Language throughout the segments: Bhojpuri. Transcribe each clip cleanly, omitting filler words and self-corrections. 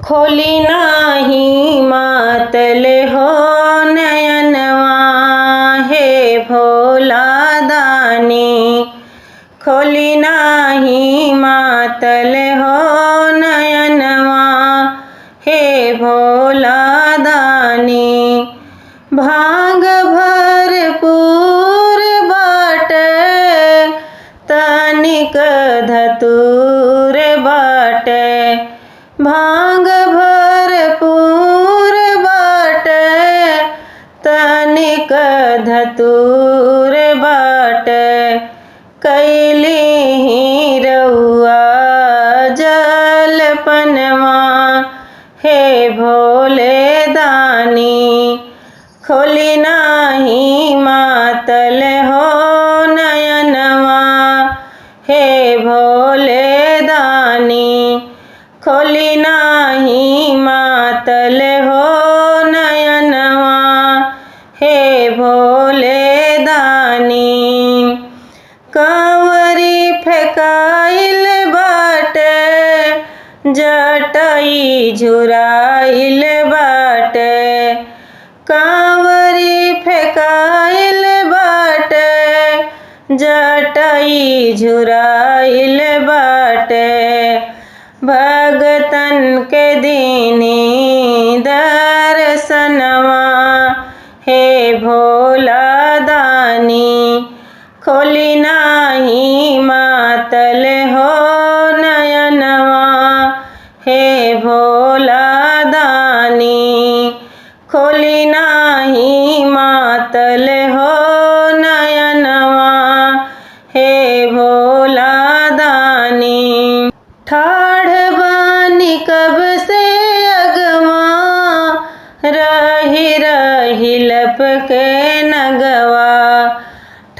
खोली नाही मातल हो नयनवा हे भोला दानी। खोली नाही मातल हो नयनवा हे भोला दानी। भांग भरपूर बाटे तनिक धतूर बाटे। भांग भरपूर बाटे तनिक धतूर बाटे। कैली रउआ जलपनवा हे भोले दानी। खोली नाही मातल हो नयनवा हे भोले दानी। खोली नाही मातल हो नयनवा हे भोले दानी। कांवरी फेकाइल बाटे जटाई झुराइल बाटे। कांवरी फेकाइल बाटे जटाई झुराइल बाटे। भगतन के दीनी दर्शनवा हे भोला दानी। खोली नाही मातल हो नयनवा हे भोला दानी। खोली नाही मातल हो नयनवा हे भोला दानी। ठाढ़ बानी कब से अगवा रही रही लपके नगवा।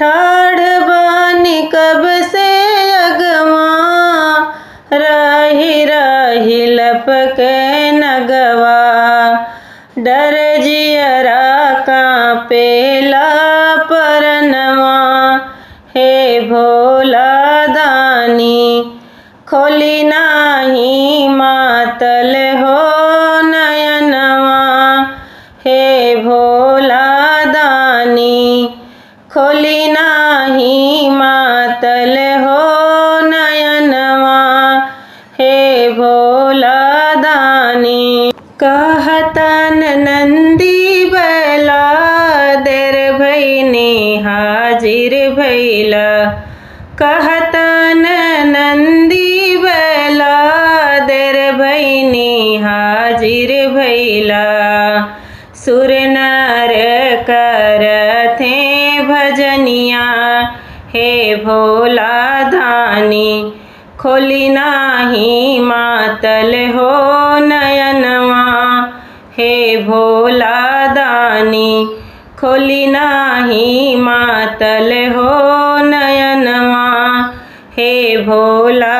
ठाढ़ बानी कब से अगवा रही रही लपके नगवा। डर जियरा कांपेला परनवा हे भोला दानी। खोली नाही मातल हो नयनवा हे भोला दानी। खोली नाही मातल हो नयनवा हे भोला दानी। कहतन नंदी बैला देर भैनी हाजिर भैला। कहतन नंदी बैला देर भैनी हाजिर भैला। सुर नर करथे भजनिया हे भोला दानी। खोली नाही मातल हो नयनवा हे भोला दानी। खोली नाही मातल हो नयनवा हे भोला